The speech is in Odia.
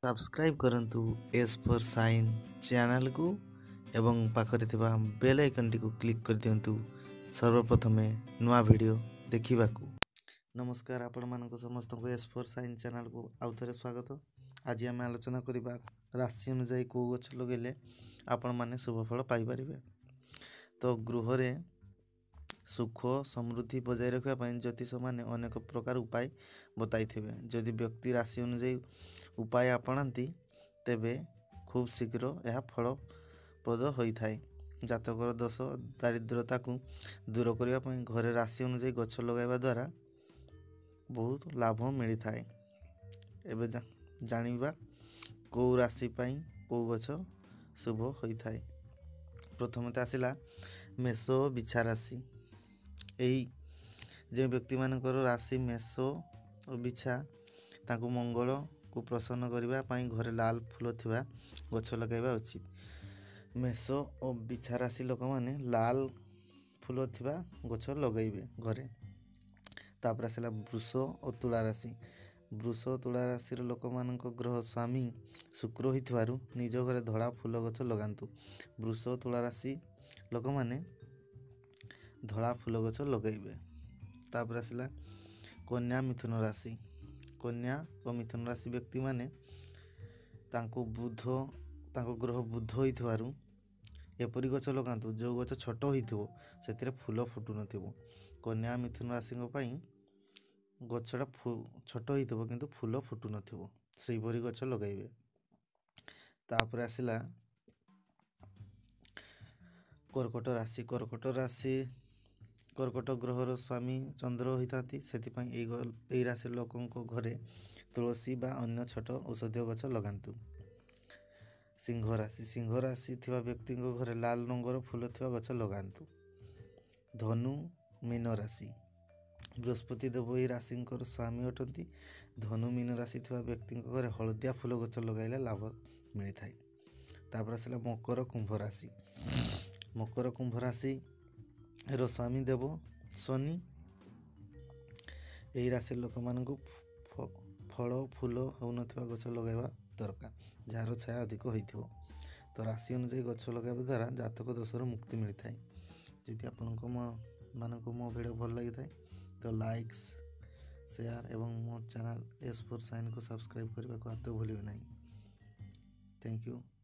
ସବସ୍କ୍ରାଇବ୍ କରନ୍ତୁ ଏସ୍ ଫର୍ ସାଇନ୍ ଚ୍ୟାନେଲକୁ ଏବଂ ପାଖରେ ଥିବା ବେଲ୍ ଆଇକନ୍ଟିକୁ କ୍ଲିକ୍ କରିଦିଅନ୍ତୁ ସର୍ବପ୍ରଥମେ ନୂଆ ଭିଡ଼ିଓ ଦେଖିବାକୁ। ନମସ୍କାର, ଆପଣମାନଙ୍କୁ ସମସ୍ତଙ୍କୁ ଏସ୍ ଫର୍ ସାଇନ୍ ଚ୍ୟାନେଲକୁ ଆଉ ଥରେ ସ୍ୱାଗତ। ଆଜି ଆମେ ଆଲୋଚନା କରିବା ରାଶି ଅନୁଯାୟୀ କେଉଁ ଗଛ ଲଗାଇଲେ ଆପଣମାନେ ଶୁଭଫଳ ପାଇପାରିବେ। ତ ଗୃହରେ ସୁଖ ସମୃଦ୍ଧି ବଜାୟ ରଖିବା ପାଇଁ ଜ୍ୟୋତିଷମାନେ ଅନେକ ପ୍ରକାର ଉପାୟ ବତାଇଥିବେ। ଯଦି ବ୍ୟକ୍ତି ରାଶି ଅନୁଯାୟୀ ଉପାୟ ଆପଣାନ୍ତି, ତେବେ ଖୁବ୍ ଶୀଘ୍ର ଏହା ଫଳପ୍ରଦ ହୋଇଥାଏ। ଜାତକର ଦୋଷ ଦାରିଦ୍ରତାକୁ ଦୂର କରିବା ପାଇଁ ଘରେ ରାଶି ଅନୁଯାୟୀ ଗଛ ଲଗାଇବା ଦ୍ୱାରା ବହୁତ ଲାଭ ମିଳିଥାଏ। ଏବେ ଜାଣିବା କେଉଁ ରାଶି ପାଇଁ କେଉଁ ଗଛ ଶୁଭ ହୋଇଥାଏ। ପ୍ରଥମେ ତ ଆସିଲା ମେଷ ଓ ବିଛା ରାଶି। ଏହି ଯେଉଁ ବ୍ୟକ୍ତିମାନଙ୍କର ରାଶି ମେଷ ଓ ବିଛା, ତାଙ୍କୁ ମଙ୍ଗଳକୁ ପ୍ରସନ୍ନ କରିବା ପାଇଁ ଘରେ ଲାଲ ଫୁଲ ଥିବା ଗଛ ଲଗାଇବା ଉଚିତ। ମେଷ ଓ ବିଛା ରାଶି ଲୋକମାନେ ଲାଲ ଫୁଲ ଥିବା ଗଛ ଲଗାଇବେ ଘରେ। ତାପରେ ଆସିଲା ବୃଷ ଓ ତୁଳା ରାଶି। ବୃଷ ଓ ତୁଳା ରାଶିର ଲୋକମାନଙ୍କ ଗ୍ରହ ସ୍ୱାମୀ ଶୁକ୍ର ହୋଇଥିବାରୁ ନିଜ ଘରେ ଧଳା ଫୁଲ ଗଛ ଲଗାନ୍ତୁ। ବୃଷ ଓ ତୁଳା ରାଶି ଲୋକମାନେ ଧଳା ଫୁଲ ଗଛ ଲଗାଇବେ। ତାପରେ ଆସିଲା କନ୍ୟା ମିଥୁନ ରାଶି। କନ୍ୟା ଓ ମିଥୁନ ରାଶି ବ୍ୟକ୍ତିମାନେ ତାଙ୍କୁ ବୁଧ, ତାଙ୍କ ଗ୍ରହ ବୁଧ ହୋଇଥିବାରୁ ଏପରି ଗଛ ଲଗାନ୍ତୁ ଯେଉଁ ଗଛ ଛୋଟ ହୋଇଥିବ, ସେଥିରେ ଫୁଲ ଫୁଟୁନଥିବ। କନ୍ୟା ମିଥୁନ ରାଶିଙ୍କ ପାଇଁ ଗଛଟା ଛୋଟ ହୋଇଥିବ କିନ୍ତୁ ଫୁଲ ଫୁଟୁନଥିବ, ସେହିପରି ଗଛ ଲଗାଇବେ। ତାପରେ ଆସିଲା କର୍କଟ ରାଶି। କର୍କଟ ରାଶି, କର୍କଟ ଗ୍ରହର ସ୍ୱାମୀ ଚନ୍ଦ୍ର ହୋଇଥାନ୍ତି। ସେଥିପାଇଁ ଏଇ ରାଶିର ଲୋକଙ୍କ ଘରେ ତୁଳସୀ ବା ଅନ୍ୟ ଛୋଟ ଔଷଧୀୟ ଗଛ ଲଗାନ୍ତୁ। ସିଂହ ରାଶି। ସିଂହ ରାଶି ଥିବା ବ୍ୟକ୍ତିଙ୍କ ଘରେ ଲାଲ ରଙ୍ଗର ଫୁଲ ଥିବା ଗଛ ଲଗାନ୍ତୁ। ଧନୁ ମୀନ ରାଶି। ବୃହସ୍ପତି ଦେବ ଏହି ରାଶିଙ୍କର ସ୍ୱାମୀ ଅଟନ୍ତି। ଧନୁ ମୀନ ରାଶି ଥିବା ବ୍ୟକ୍ତିଙ୍କ ଘରେ ହଳଦିଆ ଫୁଲ ଗଛ ଲଗାଇଲେ ଲାଭ ମିଳିଥାଏ। ତାପରେ ଆସିଲା ମକର କୁମ୍ଭ ରାଶି। ମକର କୁମ୍ଭ ରାଶିର ସ୍ୱାମୀ ଦେବ ଶନି। ଏହି ରାଶିର ଲୋକମାନଙ୍କୁ ଫଳ ଫୁଲ ହେଉନଥିବା ଗଛ ଲଗାଇବା ଦରକାର, ଯାହାର ଛାୟା ଅଧିକ ହୋଇଥିବ। ତ ରାଶି ଅନୁଯାୟୀ ଗଛ ଲଗାଇବା ଦ୍ୱାରା ଜାତକ ଦୋଷରୁ ମୁକ୍ତି ମିଳିଥାଏ। ଯଦି ଆପଣଙ୍କ ମାନଙ୍କୁ ମୋ ଭିଡ଼ିଓ ଭଲ ଲାଗିଥାଏ, ତ ଲାଇକ୍ସ, ସେୟାର ଏବଂ ମୋ ଚ୍ୟାନେଲ୍ ଏସ୍ ଫୋର୍ ସାଇନ୍କୁ ସବସ୍କ୍ରାଇବ୍ କରିବାକୁ ଆଦୌ ଭୁଲିବେ ନାହିଁ। Thank you.